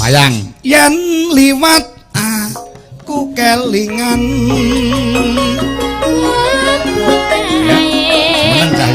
Wayang yen liwat aku kelingan. Ya, seneng cah.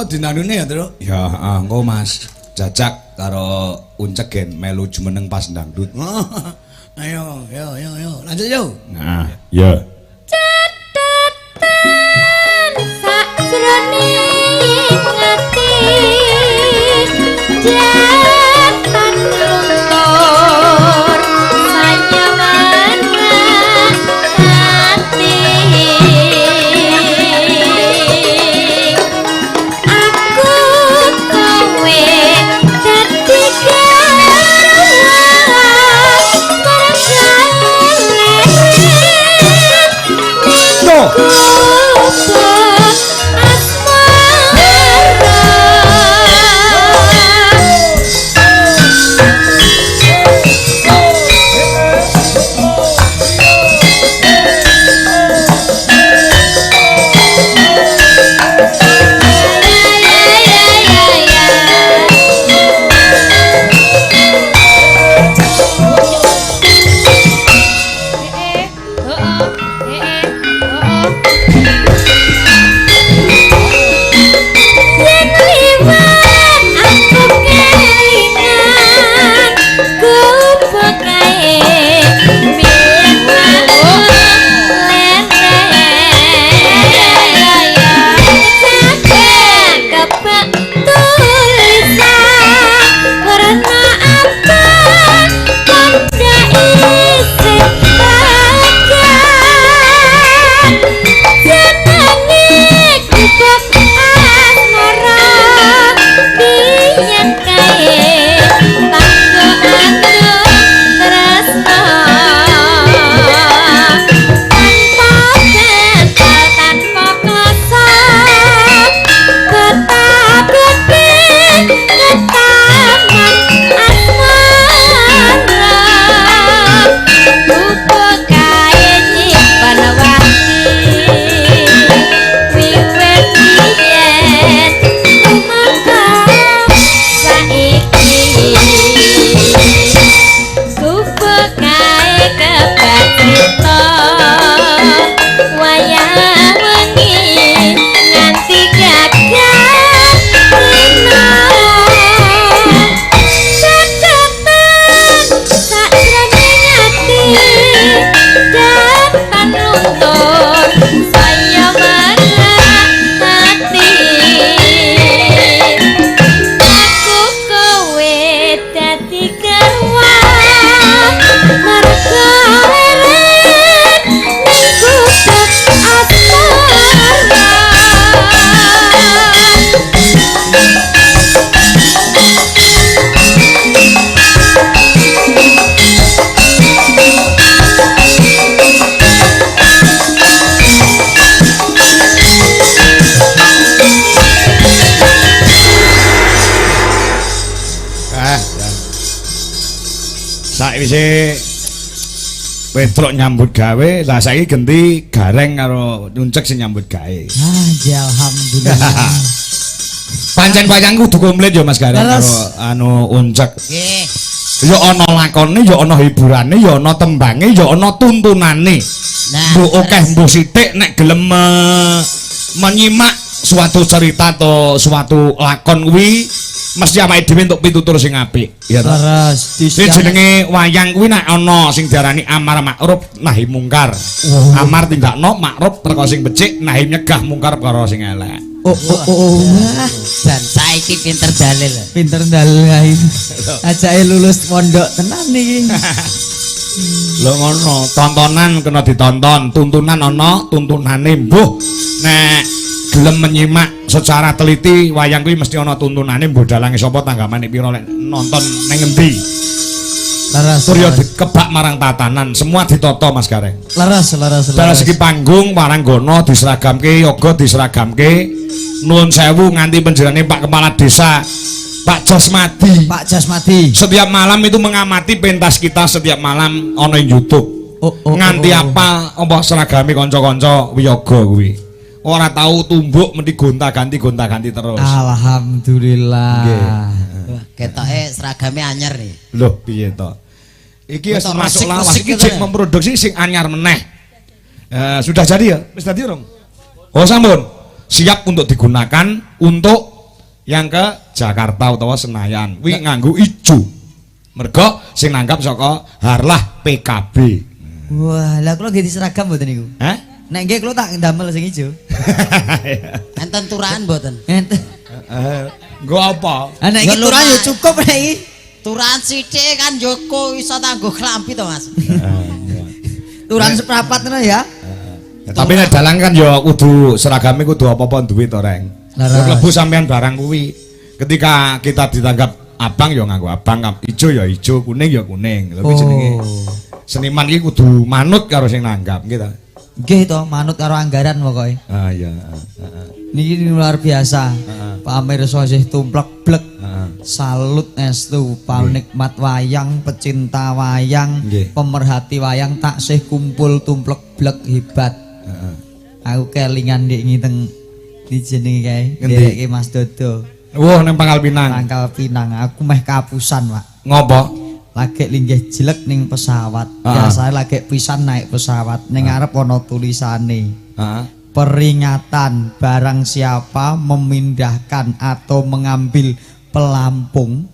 Dinanune ya, Truk? Ya, heeh, engko Mas Jajak karo Uncek gen melu jumeneng pas ndangdut. Ayo, yo yo yo, lanjut yo. Nah, ya. Catatan sakjroning ati jatan luntur sanyaman ati. Yeah. Sakwise Petruk nyambut gawe, lah saiki genti Gareng karo Uncek sing nyambut gawe. Ah, ya alhamdulillah. Pancen wayang kudu komplit ya Mas Gareng karo anu Uncek. Nggih. Ya ana lakone, ya ana hiburane, ya ana tembange, ya ana tuntunane. Nah, Mbok akeh mbok sithik nek gelem menyimak suatu cerita atau suatu lakon kuwi mesti awake dhewe entuk pitutur sing apik. Ya toh? Leres. Sing jenenge wayang kuwi nek ana sing diarani amar makruf nahi mungkar. Amar tindakno, makruf perkara sing becik, nahi nyegah mungkar perkara sing elek. Oh, oh, oh, oh. Wah, Dan saiki pinter dalil. Pinter dalil ae. Ajake lulus pondok tenan iki. Lho ngono, tontonan kena ditonton, tuntunan ana, tuntunane mbuh. Nek gelem menyimak secara teliti wayang kuwi mesti ana tuntunane, mbuh dalange sapa, tanggamane pira, lek nonton ning endi. Leres. Tur ya dikebak marang tatanan, semua ditata Mas Gareng. Leres, leres, Dari leres. segi panggung waranggana diseragamke, yoga diseragamke. Nuwun sewu nganti penjenengane Pak Kepala Desa Pak Jasmadi. Pak Jasmadi. Setiap malam itu mengamati pentas kita, setiap malam ana ing YouTube. Oh, Nganti oh. apa apa seragame kanca-kanca wiyaga kuwi. Ora tau tumbuk, mesti gonta-ganti gonta-ganti terus. Alhamdulillah. Nggih. Wah, ketoke seragame anyar nih. Loh, piye to? Iki wis Ketok masuk resik-resik lawas iki gitu jek ya. memproduksi sing anyar meneh. Eh, sudah jadi ya? Wis dadi urung? Oh, sampun. Siap untuk digunakan untuk yang ke Jakarta utawa Senayan. Kuwi nganggo ijo. Mergo sing nanggap saka Harlah PKB. Wah, lah kula nggih diseragam mboten niku? Hah? Nek nggih kula tak ndamel sing ijo. Enten turahan mboten? Enten. Nggo apa? Ah, nek iki Ya, turahan ya lumayan. cukup nek iki. Turahan sithik kan yo kok iso tanggo klambi to, Mas. Turahan seprapat ngono ya. Ya, tapi nek dalang kan ya kudu seragame kudu apa-apa duwe to, Reng. Laras. Ya klebu sampean barang kuwi. Ketika kita ditanggap abang ya nganggo abang, ijo ya ijo, kuning ya kuning. Lha kuwi jenenge seniman iki kudu manut karo sing nanggap, nggih ta? Nggih to, manut karo anggaran pokoke. Ah iya, heeh. Niki luar biasa. Pamirsa sih tumplek blek. Heeh. Salut estu panikmat wayang, pecinta wayang, pemerhati wayang taksih kumpul tumplek blek hebat. Heeh. Aku kelingan ndek ngiteng di jenenge kae, Ngendi? ndereke Mas Dodo. Wah, nang Pangkal Pinang. Pangkal Pinang aku meh kapusan, Pak. Ngopo? Lagi linggih jelek ning pesawat. Biasane lagi pisan naik pesawat, ning ngarep ana tulisane. Heeh. Peringatan, barang siapa memindahkan atau mengambil pelampung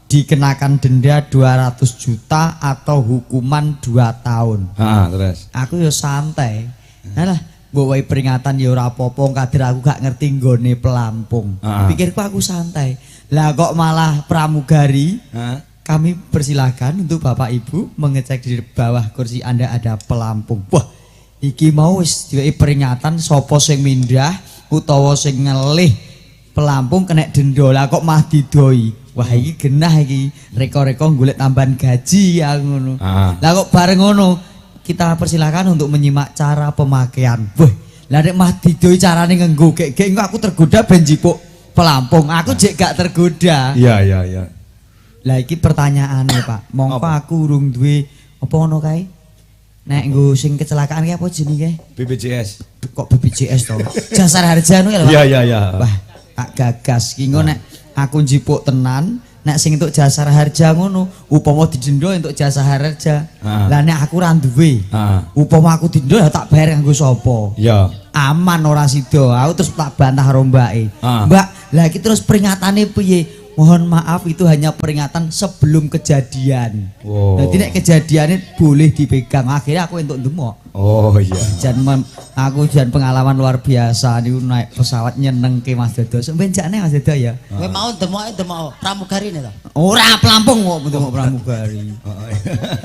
dikenakan denda 200 juta atau hukuman 2 tahun. Heeh, terus. Aku ya santai. Alah, mbok wae peringatan ya ora apa-apa, kader aku gak ngerti nggone pelampung. Pikirku aku santai. Lah kok malah pramugari, kami persilakan untuk Bapak Ibu mengecek di bawah kursi Anda ada pelampung. Wah, iki mau wis diwehi peringatan sapa sing mindah utawa sing ngelih pelampung kena denda. Lah kok mah didoi. Wah, iki genah iki. Reka-reka golek tambahan gaji ya ngono. Lah kok bareng ngono kita persilakan untuk menyimak cara pemakaian. Wah, lah nek mah didoi carane nganggo gek-gek engko aku tergoda ben jipuk pelampung. Aku jek gak tergoda. Iya, iya, iya. Lah iki pertanyaane, Pak. Mongko Apa? aku urung duwe apa ngono kae? Nek nggo sing kecelakaan kae apa jenenge? BPJS. Kok BPJS to? Jasa Harja ngono kae lho, Pak. Iya, iya, iya. Wah, tak gagas ki engko nek aku njipuk tenan, nek sing entuk Jasa Harja ngono, upama didenda entuk Jasa Harja. Lah nek aku ora duwe, upama aku didenda ya tak bayar nganggo sapa? Iya. Aman ora sida. Aku terus tak bantah karo mbake. Mbak, lah iki terus peringatane piye? Mohon maaf, itu hanya peringatan sebelum kejadian. Oh. Jadi nek kejadiannya boleh dipegang. Akhirnya aku entuk ndemok. Oh iya. Aku jan pengalaman luar biasa niku naik pesawat nyenengke Mas Dodo. Sampeyan jakne Mas Dodo ya. Kowe mau demoke demok pramugari to? Ora, pelampung kok demok pramugari.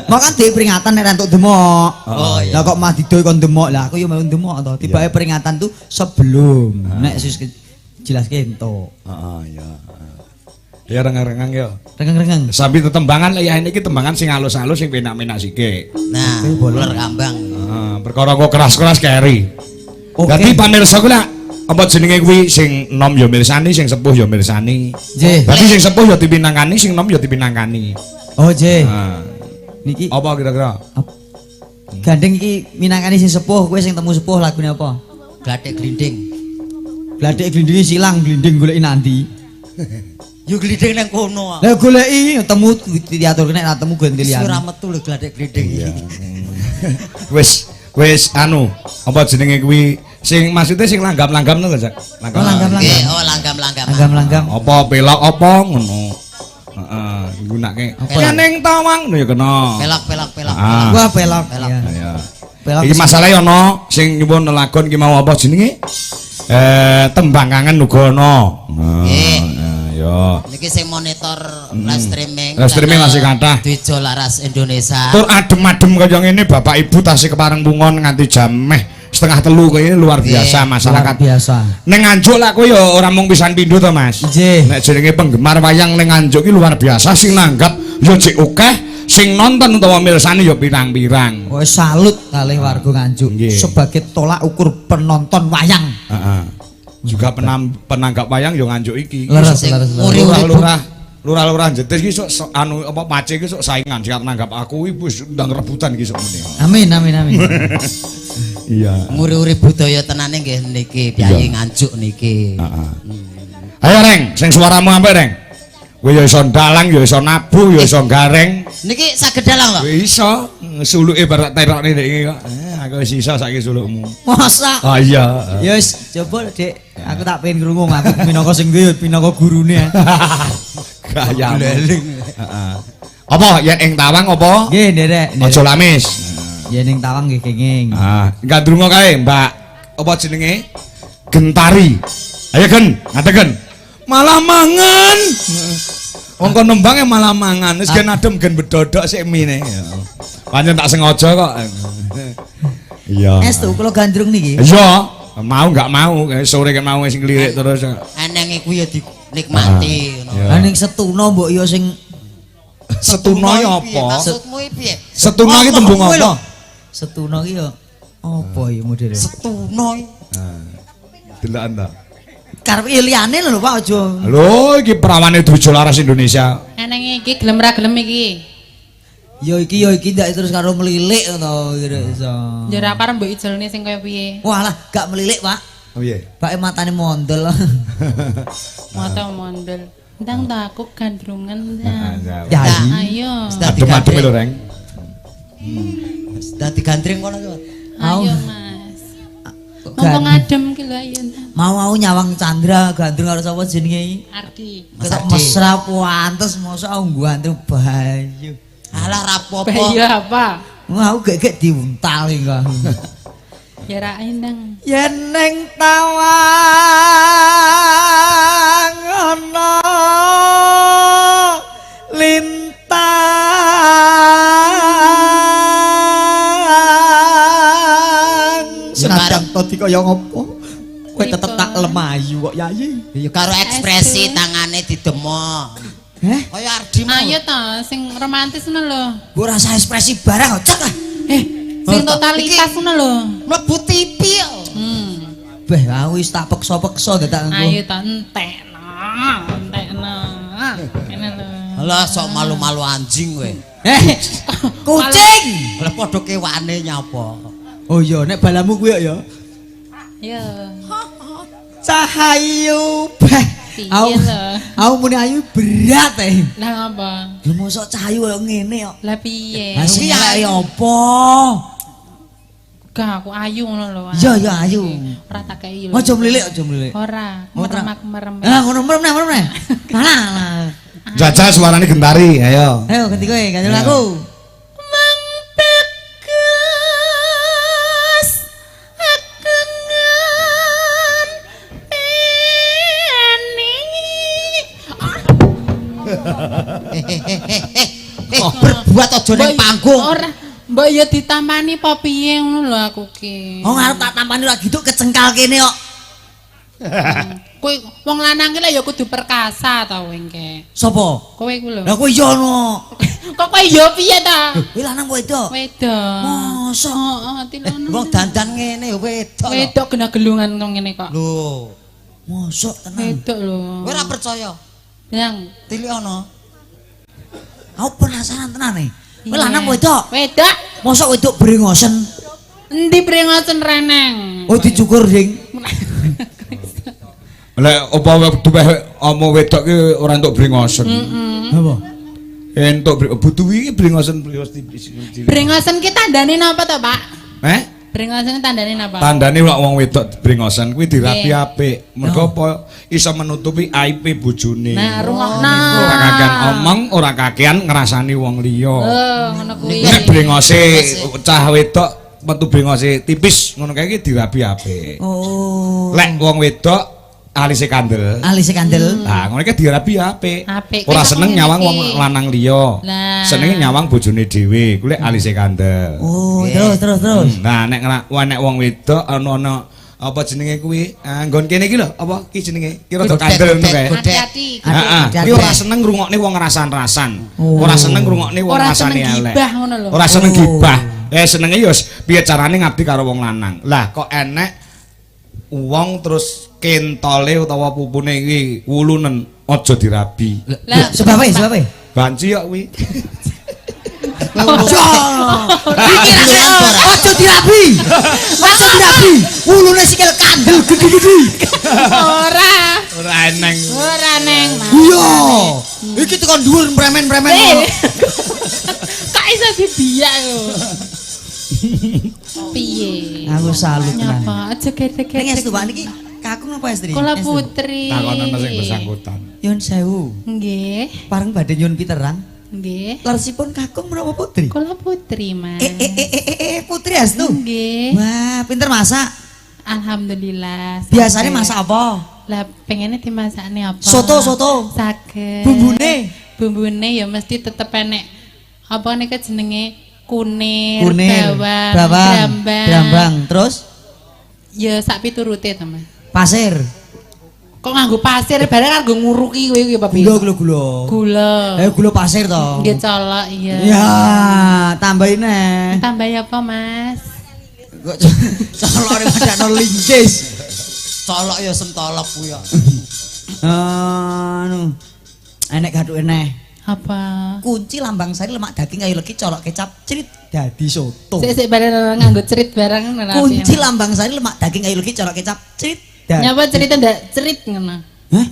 Mau kan di peringatan nek entuk demok. Oh, iya. Lah kok mah didoi kon demok. Lah aku yo mau demok to. Tibake peringatan tuh sebelum. Nek wis jelaske entuk. Heeh, iya. Ya rengeng-rengeng ya. Rengeng-rengeng. Sambil tetembangan ya ini tembangan sing halus-halus sing penak-penak sithik. Nah, uler kambang. Heeh, perkara kok keras-keras keri. Oke. Dadi pamirsa kuwi lak apa jenenge kuwi sing nom ya mirsani, sing sepuh ya mirsani. Nggih. Dadi sing sepuh ya dipinangkani, sing nom ya dipinangkani. Oh, nggih. Heeh. Niki Apa kira-kira? Gandeng iki minangkani sing sepuh, kowe sing temu sepuh lagune apa? Glathik glinding. Glathik glindinge silang glinding goleki nanti. Yo glinding nang kono. Lah goleki temu diaturke nek temu ganti liyane. Wis ora metu lho glathik glinding iki. Wis wis anu, apa jenenge kuwi sing maksudnya sing langgam-langgam lho, Cak. Oh, langgam-langgam. Oh, langgam-langgam. Langgam-langgam. Apa pelok apa ngono. Heeh, nggunake. Ya ning tawang lho ya kena. Pelok pelok pelok. Wah, pelok. Iya. Iki masalahe ana sing nyuwun lelagon ki mau apa jenenge? Tembang kangen uga ana. Nggih. Ya. Niki sing monitor live streaming. Live streaming masih kathah. Dwijo Laras Indonesia. Tur adem-adem kaya ngene Bapak Ibu tasih kepareng pungon nganti jam meh 2:30 kaya luar biasa masyarakat. Luar biasa. Ning Nganjuk lak kowe ya ora mung pisan pindho to, Mas. Nggih. Nek jenenge penggemar wayang ning Nganjuk ki luar biasa sing nanggap ya jek akeh, sing nonton utawa mirsani ya pirang-pirang. Wah, salut kalih warga Nganjuk sebagai tolak ukur penonton wayang. Heeh. Juga penanggap wayang ya Nganjuk iki. Leres, lurah-lurah, lurah-lurah Jetis iki sok anu apa pace iki sok saingan sing arep nanggap aku iki wis ndang rebutan iki sok mene. Amin amin amin. Iya. Nguri-uri budaya tenane nggih niki piyayi Nganjuk niki. Heeh. Ayo Reng, sing suaramu apik Reng. Kowe ya iso ndalang, ya iso nabuh, ya iso gareng. Niki saged dalang lho. Kowe iso suluke barak terokne ndek iki kok. Aku wis iso saiki sulukmu. Masa? Ah iya. Ya wis coba Dik, aku tak pengen krungu aku minangka sing duwe minangka gurune. Gaya. Heeh. Apa yen ing tawang apa? Nggih, nderek. Aja lamis. Yen ing tawang nggih kenging. Ah, gandrunga kae, Mbak. Apa jenenge? Gentari. Ayo Gen, ngadegen. Malah mangan. Wong kon nembange malah mangan. Wis gen adem gen bedodok sik mine. Pancen tak sengaja kok. Iya. Estu kula gandrung niki. Iya, mau enggak mau, sore kan mau sing lirik terus. Eneng iku ya dinikmati ngono. Lah ning setuna mbok ya sing setuna ya apa? Maksudmu piye? Setuna iki tembung apa? Setuna iki ya apa ya modele? Setuna iki. Deloken ta. Karepe liyane lho Pak aja. Lho iki prawane Dwijo Laras Indonesia. Eneng iki gelem ra gelem iki. Ya iki ndak terus karo melilik to kira iso. Ya ora pareng mbok ijelne sing kaya piye. Walah gak melilik, Pak. Oh piye? Bake matane mondol. Mata mondol. Ndang ta aku gandrungan ta. Ya ayo. Adem-adem lho, Reng. Dadi gandring kono to. Ayo, Mas. Ngomong adem ki lho ayo. Mau-mau nyawang Chandra gandrung karo sapa jenenge iki? Ardi. Mesra pantes mosok aku gandrung Bayu. Alah rapopo. Bayu apa? Wah, aku gek-gek diuntal iki kok. Ya ra endang. Yen ning tawang ana lintang. Senajan to dikaya ngopo? Kowe tetep tak lemayu kok, Yayi. Ya karo ekspresi tangane didemok. Heh? Kaya Ardi mau. Ayo ta, sing romantis ngono lho. Mbok rasa ekspresi barang cek lah. Sing totalitas ngono lho. Mlebu TV kok. Beh, aku wis tak peksa-peksa dadak engko. Ayo ta entekno, entekno. Ngene lho. Lah sok malu-malu anjing kowe. Kucing. Lah padha kewane nyapa. Oh iya, nek balamu kuwi ya. Iya. Cahayu beh. Aku muni ayu berat eh. Lah ngapa? Lho mosok cahayu kaya ngene kok. Lah piye? Lah sing eleke apa? Gak aku ayu ngono lho. Iya iya ayu. Ora tak kei lho. Aja mlilik, aja mlilik. Ora, merem aku merem. Lah ngono merem neh, merem neh. Lah lah. Jajal suarane Gentari, ayo. Ayo ganti kowe, ganti aku. Meng tegas akengan peni. Berbuat aja ning panggung. Ora, mbok ya ditampani apa piye ngono lho aku ki. Oh arep tak tampani lagi duk kecengkal kene kok. Kowe wong lanang ki lho ya kudu perkasa ta kowe engke. Sopo? Kowe ku lho. Lah kowe iya no. Kok kowe iya piye ta? Kowe lanang apa wedok? Wedok. Mosok. Heeh, tilono. Wong dandan ngene wedok. Wedok kena gelungan ngene kok. Lho. Mosok tenan. Wedok lho. Kowe ora percaya? Yang Tilik ana. Aku penasaran tenan nih. Kowe lanang wedok? Wedok. Mosok wedok brengosen? Endi brengosen reneng? Oh dicukur, Ding. Lek apa duweh omo wedok ki ora entuk brengosen. Heeh. Apa? Entuk butuh iki brengosen tipis. Brengosen ki tandane napa to, Pak? Eh? Brengosen tandane napa? Tandane lek wong wedok brengosen kuwi dirapi apik. Mergo apa iso menutupi aibe bojone. Nah, rungokno. Ora kakean omong, ora kakean ngrasani wong liya. Oh, ngono kuwi. Nek brengose cah wedok metu brengose tipis ngono kae iki dirapi apik. Oh. Lek wong wedok alise kandel. Alise kandel. Lah ngono iki dirapi apik. Ora seneng nyawang wong lanang liya. Senenge nyawang bojone dhewe. Kuwi lek alise kandel. Oh, terus. Nah, nek nek wong wedok ana apa jenenge kuwi? Nggon kene iki lho, apa ki jenenge? Ki rada kandel ngono kae. Hati-hati. Heeh. Kuwi ora seneng ngrungokne wong ngrasan-rasan. Ora seneng ngrungokne wong ngrasane elek. Ora seneng gibah. Senenge ya piye carane ngabdi karo wong lanang. Lah kok enek wong terus kentole utawa pupune iki wulunen aja dirabi. Lah sebabe sebabe? Banci kok kuwi. Aja. Iki aja dirabi. Aja dirabi. Wulune sikil kandel gedhi-gedhi. Ora. Ora eneng. Ora eneng. Iya. Iki tekan dhuwur premen-premen. Kok iso dibiyak yo. Piye? Aku salut tenan. Nyapa aja gede-gede. Ning estu Pak niki kakung napa estri? Kula putri. Takonono sing bersangkutan. Nyun sewu. Nggih. Pareng badhe nyun piterang. Nggih. Lersipun kakung menapa putri? Kula putri, Mas. Putri estu. Nggih. Wah, pinter masak. Alhamdulillah. Biasanya masak apa? Lah pengene dimasakne apa? Soto-soto. Saged. Bumbune? Bumbune ya mesti tetep enek apa nika jenenge? Kunir, bawang, brambang, terus? Ya sak piturute to, Mas. Pasir. Kok nganggo pasir bareng nganggo nguruki kowe iki apa piye? Gula. Gula. Gula pasir to. Nggih colok iya. Ya, tambahin neh. Tambahi apa, Mas? Kok colok padakno linggis. Colok ya sentolop kuwi ya. Anu. Enek gathuke neh. Apa? Kunci lambang sari lemak daging kayu legi colok kecap cerit dadi soto. Sik bareng nganggo cerit bareng ngono. Kunci lambang sari lemak daging kayu legi colok kecap cerit. Nyapa cerita ndak cerit ngono? Hah?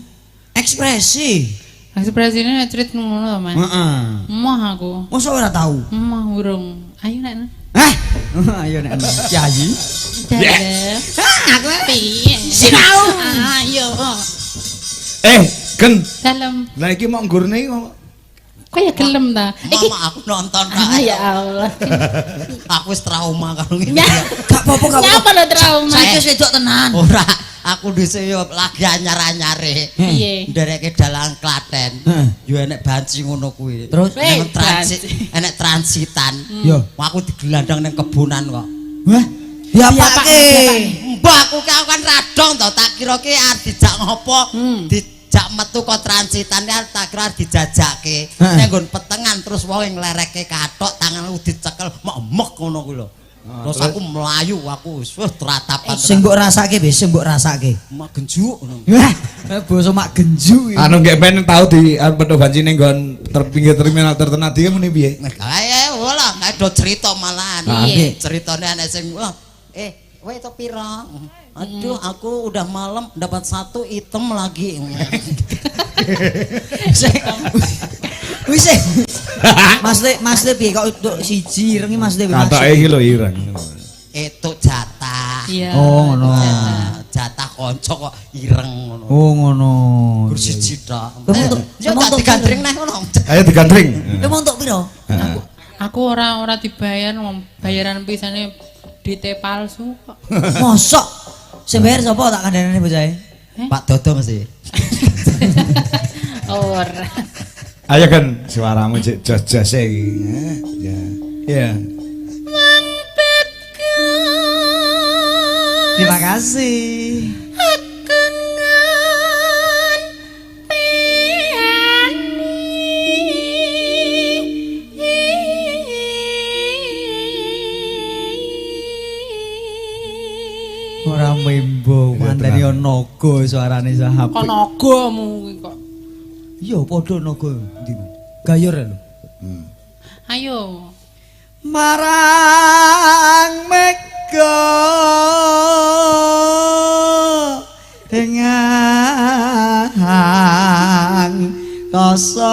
Ekspresi. Ekspresine cerit ngono to, Mas. Heeh. Emoh aku. Mosok ora tau? Emoh urung. Ayo nek. Hah? Ayo nek Kyai. Hah, aku piye? Sinau. Ayo. Gen. Dalem. Lah iki mok nggurne iki kok ya gelem ta? Iki aku nonton ta. Ya Allah. Aku wis trauma karo ngene. Gak apa-apa, gak apa-apa. Nyapa lho trauma? Saiki wis wedok tenan. Ora, aku dhisik yo lagi anyar-anyare. Piye? Ndereke dalang Klaten. Yo enek banci ngono kuwi. Terus enek transit, enek transitan. Yo, aku digelandang ning kebunan kok. Wah, diapake? Mbah aku kan radong to, tak kira ki arep dijak ngopo? Dijak metu kok transitan ya tak kira dijajake ning nggon petengan terus wong nglereke kathok tanganku dicekel mek ngono kuwi lho. Terus aku mlayu aku wis teratapan. Sing mbok rasake piye? Sing mbok rasake? Mak genjuk ngono. Wah, basa mak genjuk. Anu nggek ben tau di arep banci ning nggon terpinggir terminal Tirtonadi muni piye? Kae olah kae do cerita malahan. Ceritane ana sing kowe itu pira? Aduh, aku udah malam dapat satu item lagi. Wis. Maksudnya piye kok untuk siji ireng iki maksudnya piye? Katoke iki lho ireng. Itu jatah. Iya. Oh, ngono. Jatah kanca kok ireng ngono. Oh, ngono. Gur siji tok. Ya tak digandring neh ngono. Ayo digandring. Lha mau entuk piro? Aku ora dibayar, bayaran pisane DT palsu kok. Mosok sing bayar sapa tak kandhanane bocahe? Pak Dodo mesti. Ora. Ayo kan suaramu cek jos-jose iki. Ya. Ya. Terima kasih. Ora membo mandani naga suarane sahab. Kok nagamu kuwi kok. Iya padha naga ndi. Gayor lho. Ayo. Marang mega dengan kosong.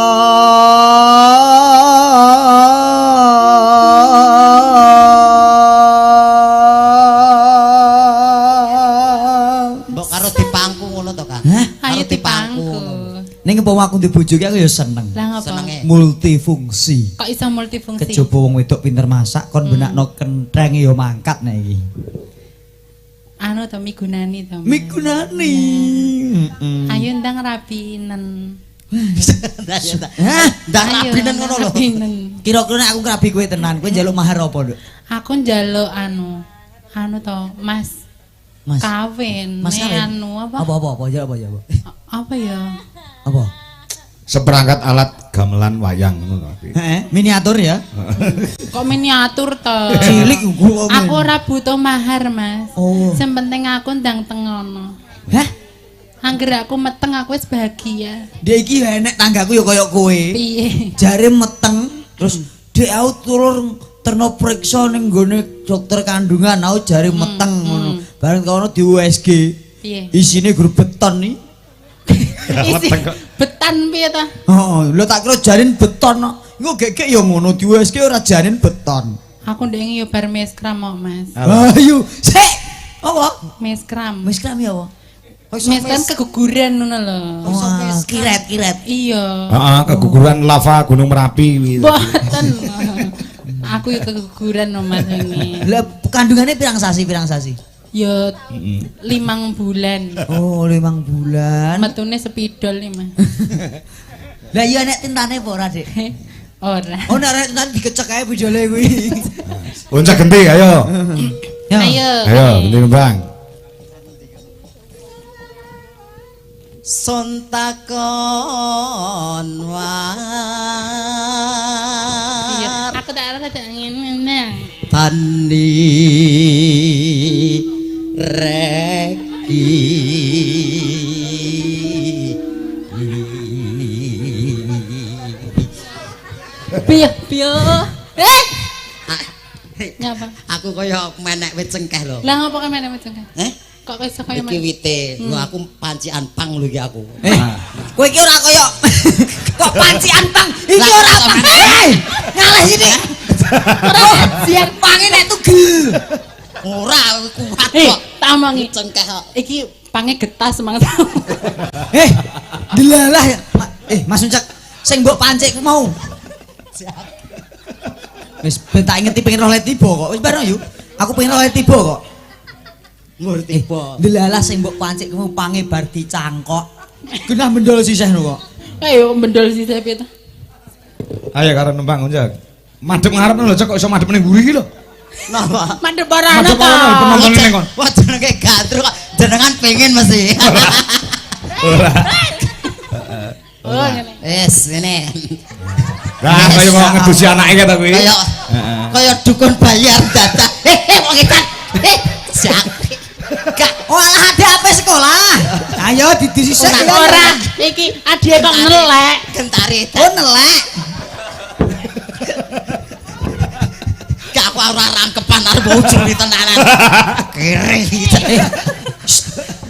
Mbok karo dipangku ngono to, Kang? Hah? Ayo dipangku. Ning umpama aku duwe bojo ki aku ya seneng. Lah ngapa? Senenge. Multifungsi. Kok iso multifungsi? Kejaba wong wedok pinter masak kon benakno kentheng ya mangkat nek iki. Anu to migunani to. Migunani. Ayo ndang rabinen. Hah? Ndang rabinen ngono lho. Kira-kira nek aku ngrabi kowe tenan, kowe njaluk mahar apa, Nduk? Aku njaluk anu. Anu to, Mas. Mas. Kawin. Mas kawin. Anu apa? Apa njaluk apa ya, apa? Apa ya? Apa? Seperangkat alat gamelan wayang ngono to. Heeh, miniatur ya. Kok miniatur to? Cilik kok. Aku ora butuh mahar, Mas. Oh. Sing penting aku ndang tengono. Hah? Angger aku meteng aku wis bahagia. Dek iki ya enek tanggaku ya kaya kowe. Piye? Jare meteng terus dek aku turun terno priksa ning nggone dokter kandungan aku jare meteng ngono. Bareng kono di USG. Piye? Isine gur beton iki. Isi betan piye ta? Heeh, lho tak kira janin beton kok. Engko gek-gek ya ngono di USG ora janin beton. Aku ndek yo bar meskram kok, Mas. Ayo, sik. Apa? Meskram. Meskram ya apa? Meskram keguguran ngono lho. Wah, kiret-kiret. Iya. Heeh, keguguran lava Gunung Merapi kuwi. Mboten. Aku yo keguguran no Mas ini. Lah kandungannya pirang sasi, pirang sasi? Yo 5 bulan. Oh, 5 bulan. Metune sepidol nih, Mas. Lah iya nek tintane apa ora, Dik? Ora. Oh, nek ora tintane dikecek ae bojone kuwi. Oncek genti ayo. Ayo. Ayo, genti kembang. Sontakon war. Iya, aku tak ora tak ngene. Tani reki. Piye piye? Eh. Ngapa? Aku kaya menek wit cengkeh lho. Lah ngopo kok menek wit cengkeh? Eh? Kok iso kaya iki wite. Lho aku pancian pang lho iki aku. Eh. Kowe iki ora kaya kok pancian pang. Iki ora pang. Ngalih sini. Ora sian pange nek tugel. Ora kuat kok. Tak omongi cengkeh kok. Iki pange getas mangsa. Eh, delalah ya. Mas Uncek, sing mbok pancik ku mau. Wis ben tak ingeti pengen roh tiba kok. Wis bareng yo. Aku pengen roh tiba kok. Ngur tiba. Delalah sing mbok pancik ku pange bar dicangkok. Genah mendol sisih no kok. Ayo mendol sisih piye ta? Ayo karo nembang Uncek. Madhep ngarep lho Cek kok iso madhep ning mburi iki lho. Napa? Madhep ora ana ta. Penonton ning kon. Wah jenenge gandruk kok jenengan pengen mesti. Ora. Oh ngene. Wis ngene. Lah kaya mau ngedusi anake ta kuwi. Kaya kaya dukun bayar dadak. Eh wong edan. Eh jak. Gak oh alah adek ape sekolah. Ayo didusi sik. Ora iki adike kok nelek. Gentare. Oh nelek. Gak aku ora rangkepan arep ujuri tenanan. Kere.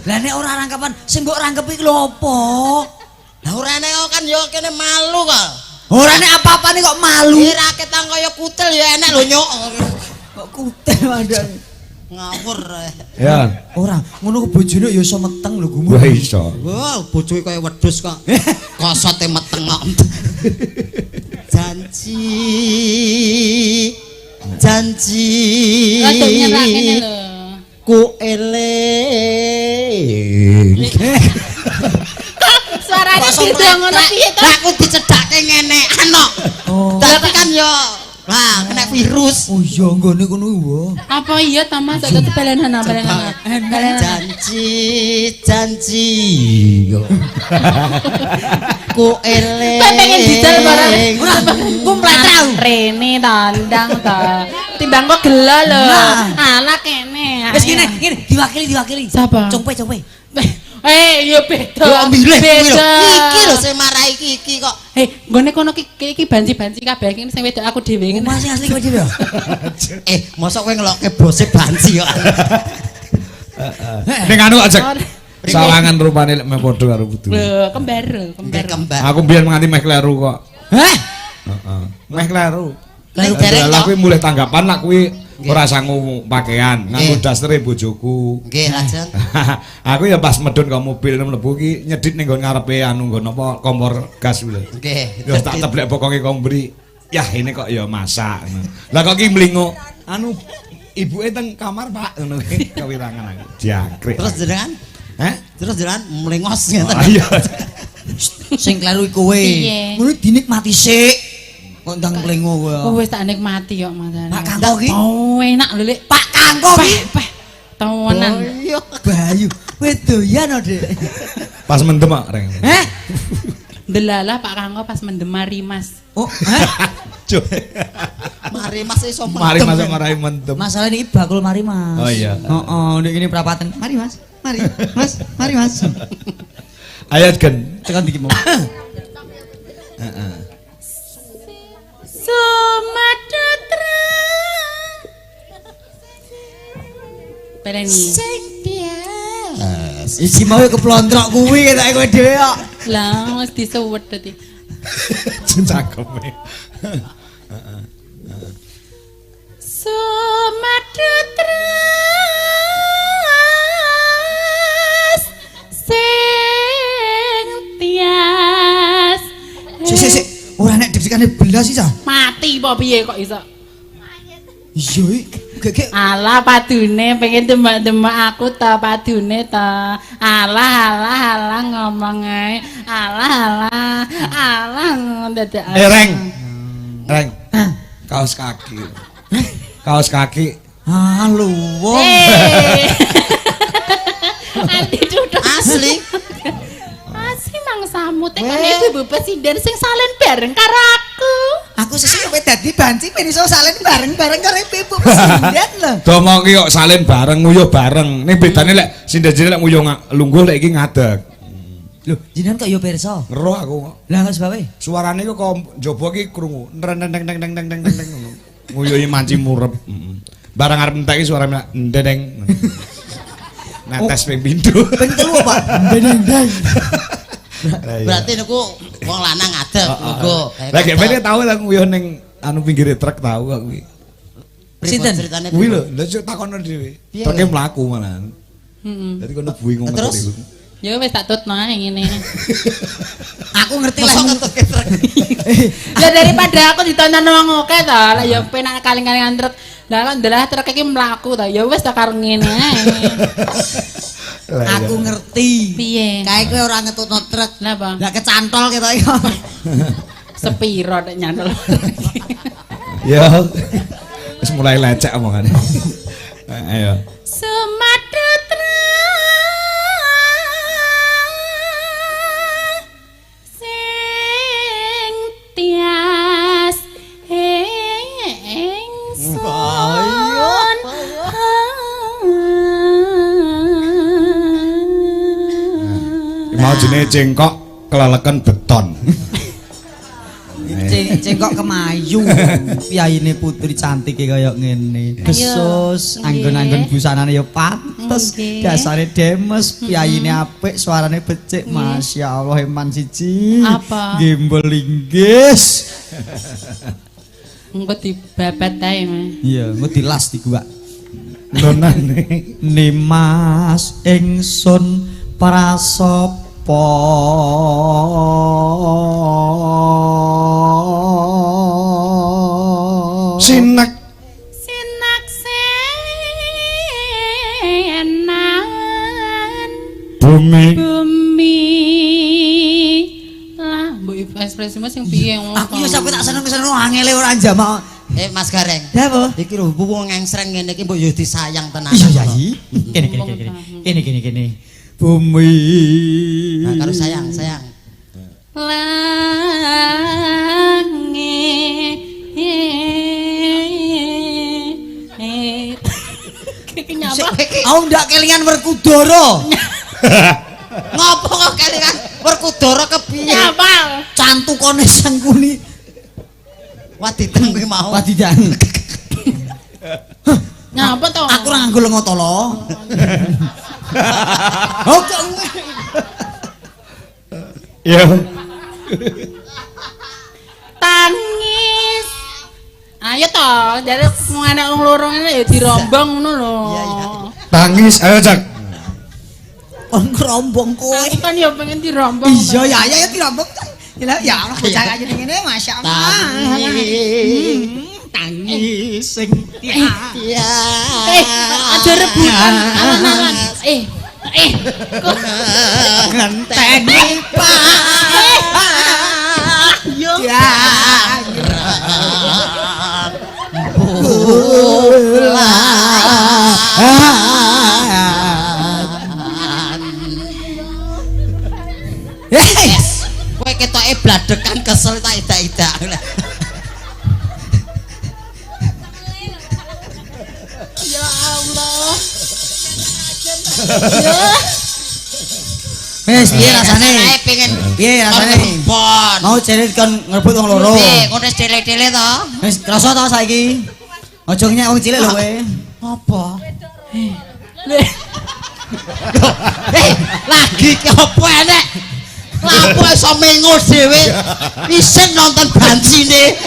Lah nek ora rangkepan sing mbok rangkep iki lho apa? Lah ora enek kan ya kene malu kok. Ora nek apa-apane kok malu. Ora ketang kaya kutil ya enek lho nyok. Kok kutil mandang. Ngawur. Ya. Ora, ngono ku bojone ya iso meteng lho gumun. Wah iso. Wah, bojoke kaya wedhus kok. Kosote meteng kok. Janji. Janji. Rada nyerak ngene lho. Ku eling. Suarane beda ngono piye to? Lah aku dicedhake ngenekan kok. Dadi kan yo lah kena virus. Oh iya nggone kono kuwi. Apa iya ta Mas? Kok balenan balenan. Janji janji. Ku eling. Pengen didol barang. Ora ku mletrau. Rene tandang ta. Timbang kok gelo lho. Alah kene. Wis kene, kene diwakili diwakili. Sapa? Congpe congpe. Eh, ya beda. Yo milih kuwi lho. Iki lho sing marai iki iki kok. Eh, nggone kono iki iki banci-banci kabeh iki sing wedok aku dhewe ngene. Masih asli kowe dhewe. Eh, mosok kowe ngelokke bose banci kok. Ning anu aja. Sawangan rupane lek meh padha karo putu. Lho, kembar, kembar. Kembar. Aku mbiyen nganti meh kleru kok. Hah? Heeh. Meh kleru. Kleru dereng Lah kuwi mulih tanggapan lah kuwi ora sangu pakaian, nganggo dastere bojoku. Nggih, lajeng. Aku ya pas medhun ke mobil mlebu ki nyedit ning nggon ngarepe anu nggon apa kompor gas kuwi lho. Nggih. Ya tak teblek bokonge kombri. Yah ini kok ya masak. Lah kok ki mlingo anu ibuke teng kamar Pak ngono ki kewirangan aku. Jangkrik. Terus jenengan? Hah? Terus jenengan mlengos ngeten. Iya. Sing kleru iku kowe. Ngono dinikmati sik. Kok ndang mlengo kowe. Oh wis tak nikmati kok Mas. Pak Kangko ki. Oh enak lho Lek. Pak Kangko ki. Peh. Temenan. Iya. Bayu. Kowe doyan kok, Dik. Pas mendem kok, Reng. Heh? Delalah Pak Kangko pas mendem mari Mas. Oh, heh? Mari Mas iso mendem. Mari Mas marai mendem. Masalah niki bakul mari Mas. Oh iya. Heeh, ndek kene prapatan. Mari Mas. Mari Mas, mari Mas. Ayo Gen. Tekan iki mau. Heeh. Sumadotra. Peleni. Sing bias. Iki mau keplontrok kuwi ketoke kowe dhewe kok. Lah wis disuwet dadi. Cakeme. Heeh. Sumadotra. Sing tias. Sik sik sik, ora nek deg-degane belas iki, Cah. Mati apa piye kok iso? Iya iki, gek. Alah padune pengen demak-demak aku ta padune ta. Alah alah alah ngomong ae. Alah alah alah dadak. Eh Reng. Reng. Kaos kaki. Kaos kaki. Ah luwung. Anti duduk. Asli. Asli mangsamu tekan ibu presiden sing salin bareng karo aku. Aku sesuk kowe dadi banci ben iso salin bareng-bareng karo ibu presiden lho. Domong ki kok salin bareng nguyuh bareng. Ning bedane lek sinden lek nguyuh lungguh lek iki ngadeg. Lho, jenengan kok ya pirsa? Ngeruh aku kok. Lah kok sebabe? Suarane kok njaba ki krungu. Neng neng neng neng neng neng ngono. Nguyuhi manci murep. Barang arep entek ki suarane ndeng. Netes ping pindho. Ping 3, Pak. Ndeng ndeng. Berarti niku wong lanang ngadeg lungguh. Lah gek mene tau aku nguyuh ning anu pinggire truk tau kok kuwi. Sinten? Kuwi lho, lha takono dhewe. Truke mlaku malahan. Heeh. Dadi kono buwi ngomong terus. Ya wis tak tutno ae ngene. Aku ngerti lah ngetutke truk. Lah daripada aku ditonton wong akeh to, lah ya penak kaling-kalingan truk. Lah kok ndelah truk iki mlaku to, ya wis tak karo ngene ae. Aku ngerti. Piye? Kae kowe ora ngetutno truk. Lah apa? Lah kecantol ketok iki. Sepiro nek nyantol. Ya. Wis mulai lecek omongane. Ayo. Sumadotra sing tias ingsun. Mau jenenge cengkok keleleken beton. Cengkok kemayu. Piyayine putri cantike kaya ngene. Besus, anggon-anggon busanane ya pantes, dasare demes, piyayine apik, suarane becik. Masyaallah eman siji. Apa? Gembel linggis. Engko dibabat ae, Mas. Iya, engko dilas diguwak. Nonane Nimas ingsun prasapa. Sinak sinak senan bumi bumi lah mbok ekspresimu sing piye ngono. Aku yo sampe tak seneng-seneng angele ora jamak. Eh Mas Gareng. Lha apa? Iki lho wong engsreng ngene iki mbok yo disayang tenan. Iya Yai. Kene kene kene. Kene kene kene. Bumi. Nah, karo sayang, sayang. Langit. Iki nyapa? Aku ndak kelingan Werkudara. Ngopo kok kelingan Werkudara kepiye? Nyapa? Cantukane Sangkuni. Wadidang kuwi mau. Wadidang. Nyapa to? Aku ora nganggo lenga tala. Oh kok. Iya. Tangis. Ayo to, jare wong enek wong loro ngene ya dirombong ngono lho. Iya, iya. Tangis, ayo Cak. Kon kerombong kowe. Aku kan ya pengen dirombong. Iya ya ya dirombong. Ya ya Allah bocah kaya ngene masyaallah. Tangis sing Iya. Aja rebutan alan-alan. Kok ngenteni Pak. Yo. Ya. Yes. Kowe ketoke bladekan kesel tak idak-idak. Ya Allah. Ya. Wis piye rasane? Pengen Piye rasane? Mau Mau cerit kon ngerebut wong loro. Piye ngono cele-cele to? Wis krasa to saiki? Aja ngenyek wong cilik lho kowe. Apa? Lagi ki apa enek? Lapo iso mengo dhewe. Isin nonton bancine.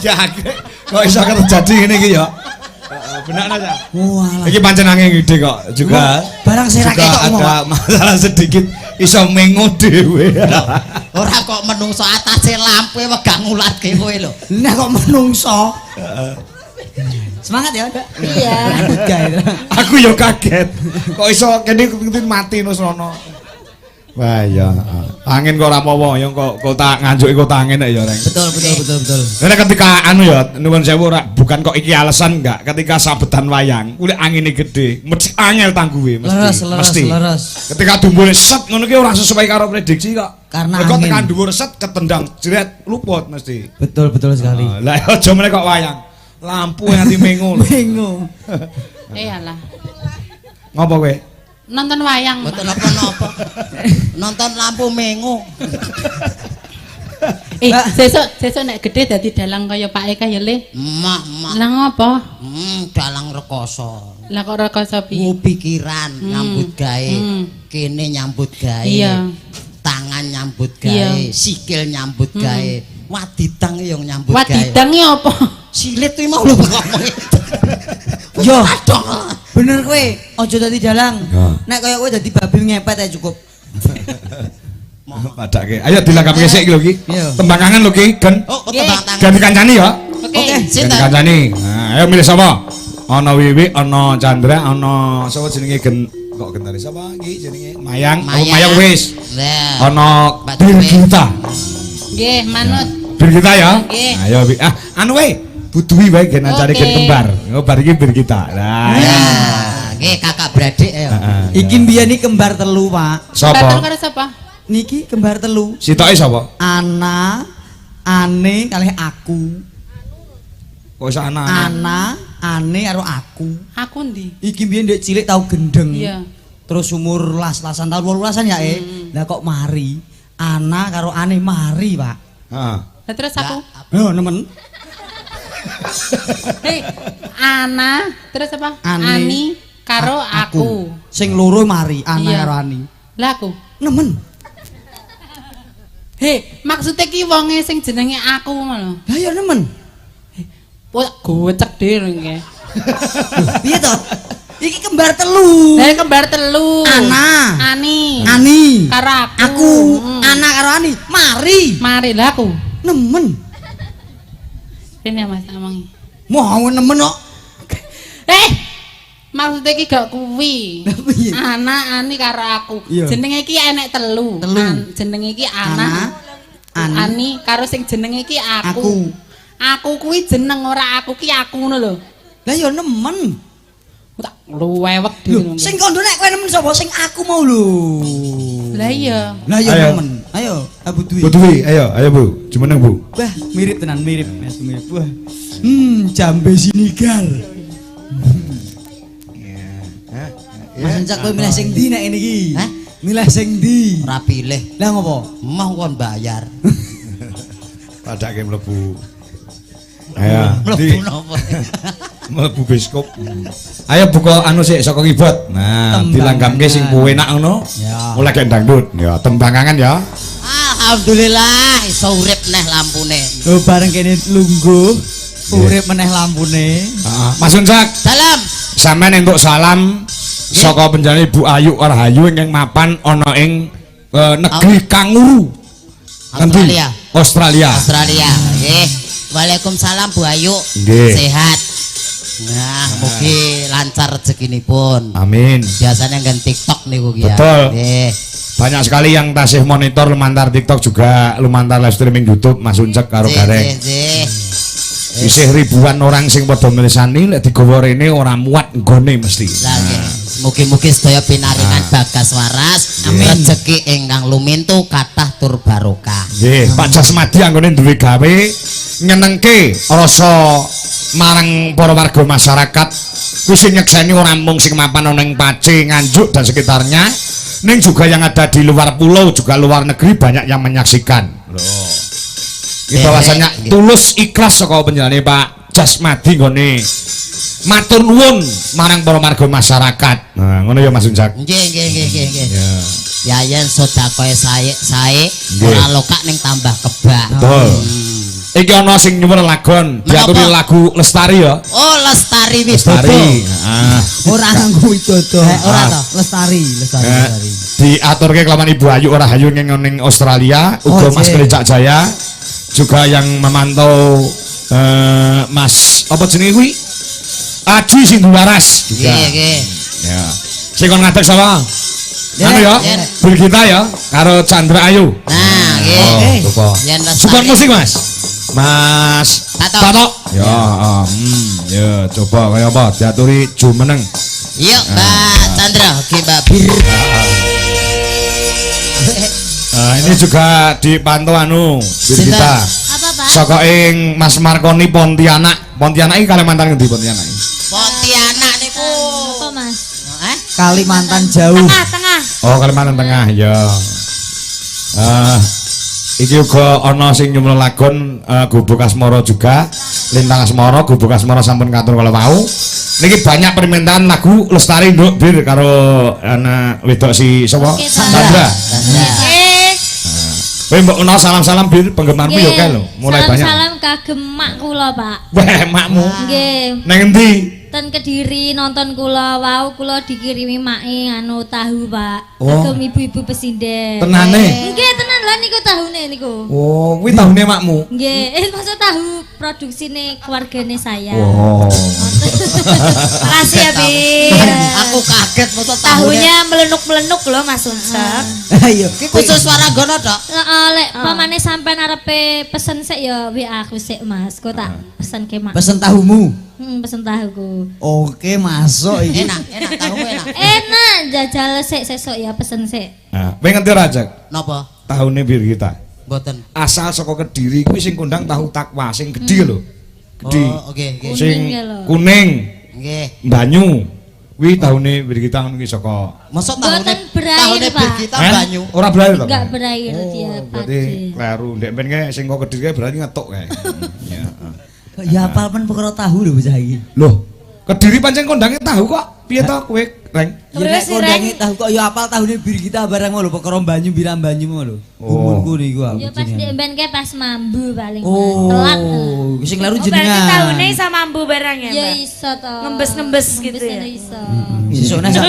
Ya kok iso terjadi ngene iki ya. Benar aja. Walah. Iki pancen angin gede kok juga. Barang sing ra ketok ada masalah sedikit iso mengo dhewe. Ora kok menungso atase lampu wegah ngulatke kowe lho. Nah kok menungso. Semangat ya, Mbak. Iya. Aku yo kaget. Kok iso kene mati nus rono. Wah iya, angin kok ora apa-apa ya kok kota Nganjuk kota angin ya Reng. Betul betul betul betul. Karena ketika anu ya nuwun sewu ora bukan kok iki alasan enggak, ketika sabetan wayang kuwi angine gede, mesti angel tangguhe mesti. Leres, leres, mesti. Leres. Ketika dumbune set ngono ki ora sesuai karo prediksi kok. Karena mergo angin. Tekan dhuwur set ketendang jret luput mesti. Betul betul sekali. Lah aja meneh kok wayang. Lampu nganti mengo lho. Mengo. Alah. Ngopo kowe? Nonton wayang. Mboten napa-napa. Nonton lampu mengo. Sesuk nek gede dadi dalang kaya Pak Eka ya Le. Mah, mah. Lah ngopo? Dalang rekoso. Lah kok rekoso piye? Pikiran nyambut gawe. Kene nyambut gawe. Iya. Tangan nyambut gawe, sikil nyambut gawe. Wadidang yo nyambut gawe. Wadidang iki apa? Silit kuwi mau lho ngomong. Yo. Bener kowe, aja dadi dalang. Nek kaya kowe dadi babi ngepet ae cukup. Padake. Ayo dilanggapi sik iki lho ki. Tembang kangen lho ki, Gen. Oh, tembang tangan. Ganti kancani ya. Oke. Ganti kancani. Nah, ayo milih sapa? Ana Wiwi, ana Chandra, ana sapa jenenge Gen kok Gentari sapa iki jenenge? Mayang. Oh, Mayang wis. Ana Birgita. Nggih, manut. Birgita ya. Ayo anu wae. Bu Dwi wae gen ancane gen kembar. Oh bar iki Birgita. Lah. Nggih kakak beradik ayo. Iki mbiyen iki kembar telu, Pak. Sapa? Kembar telu karo sapa? Niki kembar telu. Sitoke sapa? Ana, Ane kalih aku. Kok iso Ana? Ana, Ane karo aku. Aku ndi? Iki mbiyen ndek cilik tau gendeng. Iya. Terus umur las-lasan tahun 18-an ya, Lah kok mari? Ana karo Ane mari, Pak. Heeh. Lah terus aku? Lho, nemen. Hei, Ana, terus apa? Ane. Ani karo aku. Sing loro mari, Ana iya. Karo Ani. Lah aku. Nemen. Hei, maksudnya ki wonge sing jenenge aku ngono. Lah ya nemen. Wah, gocek dhewe iki. Piye to? Iki kembar telu. Lah kembar telu. Ana, Ani. Ani. Karo aku. Aku, Ana karo Ani, mari. Mari lah aku. Nemen. Rene Mas omongi. Mau nemen kok. Maksudnya iki gak kuwi. Ana Ani karo aku. Jenenge iki enek telu. Jenenge iki Ana, Ani karo sing jenenge iki aku. Aku kuwi jeneng ora aku ki aku ngono lho. Lah ya nemen. Tak luwewek dhewe. Sing kondo nek kowe nemen sapa? Sing aku mau lho. Lah iya. Lah iya nemen. Ayo, Bu Dwi. Bu Dwi, ayo, ayo Bu. Jumeneng Bu. Wah, mirip tenan, mirip. Mas mirip. Wah. Jambe sinigal. Encak kowe milih sing ndi nek ngene iki? Hah? Milih sing ndi? Ora pilih. Lah ngopo? Moh kon bayar. Padake mlebu. Ayo, Mlebu napa? Mlebu bioskop. Ayo buka anu sik saka keyboard. Nah, dilanggamke sing enak ngono. Mulai gek dangdut. Ya, tembangangan ya. Alhamdulillah iso urip neh lampune. Oh, bareng kene lungguh urip meneh lampune. Heeh. Mas Uncak. Salam. Sampeyan entuk salam saka panjenengan Ibu Ayu Rahayu ingkang mapan ana ing negeri Kanguru. Australia. Australia. Australia. Nggih. Waalaikumsalam Bu Ayu. Nggih. Sehat. Nah, mugi lancar rezekinipun. Amin. Biasanya nggen TikTok niku ki ya. Betul. Nggih. Banyak sekali yang tasih monitor lumantar TikTok juga lumantar live streaming YouTube Mas Uncek karo Gareng. Nggih. Isih ribuan orang sing padha mirsani lek digawa rene ora muat nggone mesti. Lah nggih. Mugi-mugi sedaya pinaringan bagas waras, rejeki ingkang lumintu kathah tur barokah. Nggih, Pak Jasmadi anggone duwe gawe nyenengke rasa marang para warga masyarakat kuwi sing nyekseni ora mung sing mapan ana ing Pace, Nganjuk dan sekitarnya, ning juga yang ada di luar pulau juga luar negeri banyak yang menyaksikan. Lho. Iki bahwasanya tulus ikhlas saka panjenengane Pak Jasmadi nggone matur nuwun marang para warga masyarakat. Nah, ngono ya Mas Uncak. Nggih, nggih, nggih, nggih. Ya. Ya yen sedekahe sae ora lokak ning tambah kebak. Betul. Iki ana sing nyuwun lagon, diaturi lagu Lestari ya. Oh, Lestari Widodo. Lestari. Heeh. Ora nganggo Widodo. Ora to. Lestari, Lestari, Lestari. Diaturke kelawan Ibu Ayu Rahayu ning Australia, uga Mas Kelecak Jaya juga yang memantau Mas apa jenenge kuwi? Aji sing waras juga. Nggih, nggih. Ya. Sing kon ngadeg sapa? Anu ya, Birgita ya karo Chandra Ayu. Nah, nggih. Oh, Support musik, Mas. Mas Tato. Ya, ya coba kaya apa diaturi jumeneng. Yuk, Mbak Chandra, oke Mbak Bir. Ini juga dipantau anu Birgita. Apa, Pak? Saka ing Mas Markoni Pontianak. Pontianak iki Kalimantan ngendi Pontianak iki? Pontianak niku. Apa, Mas? Kalimantan jauh. Tengah, tengah. Oh, Kalimantan Tengah ya. Iki uga ana sing nyuwun lagon Gubuk Asmara juga. Lintang Asmara, Gubuk Asmara sampun katur kala wau. Niki banyak permintaan lagu Lestari Nduk Bir karo anak wedok si sapa? Chandra. Kowe mbok menawa salam-salam Bir penggemarmu ya kae lho, mulai banyak. Salam-salam kagem mak kula, Pak. Wah, makmu. Nggih. Nang endi? Ten Kediri nonton kula wau kula dikirimi make anu tahu, Pak. Kagem ibu-ibu pesinden. Tenane? Nggih, tenan lha niku tahune niku. Oh, kuwi tahune makmu. Nggih, maksud tahu produksine keluargane saya. Oh. Makasih ya, Bir. Aku kaget maksud tahunya melenuk-melenuk lho Mas Uncek. Ayo, iki khusus Waranggono tok. Heeh, lek pamane sampean arepe pesen sik ya WA aku sik, Mas. Kok tak pesen ke mak. Pesen tahumu. Pesen tahuku. Oke, masuk iki. Enak, enak tahumu enak. Enak, jajal sik sesuk ya pesen sik. Nah, kowe ngerti ora, Jack? Napa? Tahune Birgita. Mboten. Asal saka Kediri kuwi sing kondang tahu takwa sing gedhi lho. Gedhi. Oh, oke, oke. Sing kuning. Nggih. Banyu. Kuwi tahune Birgita ngono kuwi saka. Mosok tahune tahune Birgita banyu. Ora berair to? Enggak berair dia. Berarti kleru. Ndek ben kae sing kok Kediri berarti ngetuk kae. Ya. Kok ya apal men perkara tahu lho bocah iki. Loh, Kediri pancen kondange tahu kok. Piye to kowe, Reng? Ya nek kondange tahu kok ya apal tahune Birgita barang lho perkara banyu birang banyu mau lho. Gumunku niku aku. Ya pas ndek ben kae pas mambu paling telat. Oh, sing kleru jenengan. Berarti tahune iso mambu barang ya, Mbak? Ya iso to. Ngembes-ngembes gitu ya. Iso. Sesukne sak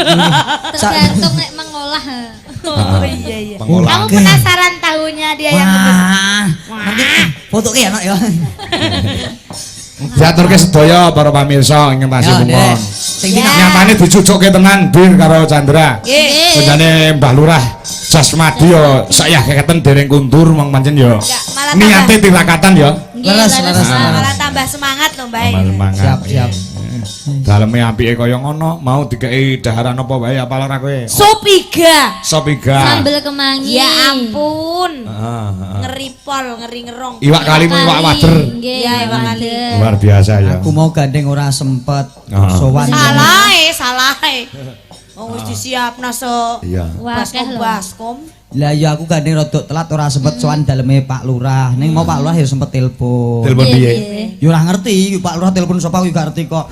tergantung nek mengolah. Oh iya iya. Kamu penasaran tahunya dia yang ngembes. Nanti fotoke ya, Nok ya. Diaturke sedaya para pamirsa ingkang tasih kumon. Nyatane dicucukke tenan Bir karo Chandra. Nggih. Mbah Lurah Jasmadi yo sayah keketen dereng kundur wong pancen yo. Niate tirakatan yo. Leres, leres. Malah tambah semangat lho, Mbak. Semangat. Siap, siap. Daleme apike kaya ngono, mau dikeki daharan apa wae apal ora kowe? Sop iga. Sop iga. Sambel kemangi. Ya ampun. Ngeri pol, ngeri ngerong. Iwak kali iwak wader. Iya, iwak kali. Luar biasa ya. Aku mau gandeng ora sempet sowan. Salah, salah. Oh wis disiapna so. Iya. Baskom baskom. Lah ya aku gandeng rada telat ora sempet sowan daleme Pak Lurah. Ning mau Pak Lurah ya sempet telepon. Telepon piye? Ya ora ngerti, Pak Lurah telepon sapa aku gak ngerti kok.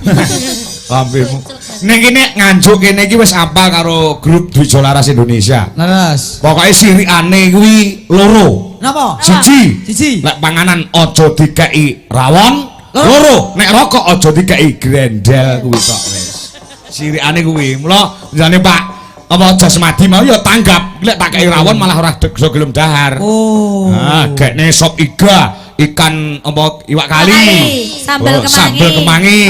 Lambemu. Ning kene Nganjuk kene iki wis apal karo grup Dwijo Laras Indonesia. Leres. Pokoke sirikane kuwi loro. Napa? Siji. Siji. Nek panganan aja dikeki rawon, loro. Nek rokok aja dikeki grendel kuwi tok wis. Sirikane kuwi. Mula misale Pak apa Jasmadi mau ya tanggap, lek tak kei rawon malah ora iso gelem dahar. Oh. Nah, gekne sop iga, ikan apa iwak kali. Sambel Oh, kemangi. Sambel kemangi.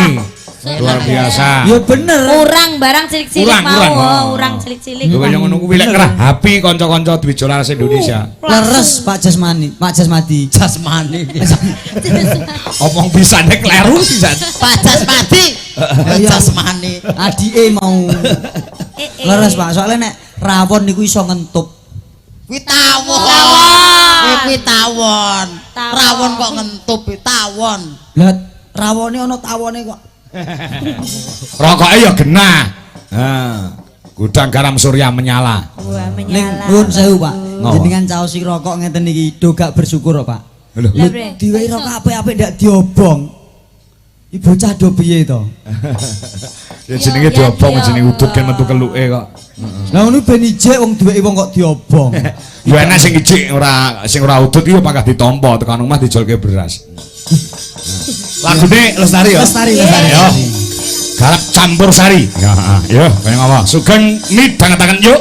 Luar biasa. Ya bener. Urang barang cilik-cilik mau, Urang, oh, urang cilik-cilik. Lho kaya ngono kuwi lek ngrahapi kanca-kanca Dwijo Laras Indonesia. Leres Pak Jasmani, Pak Jasmadi. Jasmani. Omong bisane kleru sisan. Pak Jasmadi. Iya. Jasmani. Adike mau. Leres Pak, soalnya nek rawon niku iso ngentup. Kuwi tawon. Kuwi tawon. Rawon kok ngentup tawon. Lah rawone ana tawone kok. Rokoke ya genah. Ha. Gudang garam surya menyala. Wah, Ning menyala. nuwun sewu Pak. Ngapa? Jenengan caosi rokok ngeten iki do gak bersyukur kok Pak. Lho. Lah, Bre. Diwehi rokok apik-apik ndak diobong. Iki bocah do piye to? Ya jenenge diobong jenenge udut kan metu keluke kok. Lah ngono ben ijek wong duweke wong kok diobong. Ya enak sing ijik ora sing ora udut iki ya pangkah ditampa tekan omah dijolke beras. Lagune Lestari ya. Lestari, Lestari. Yo. Garap campur sari. Ya, heeh. Yo, kaya ngapa? Sugeng midhangetaken yuk.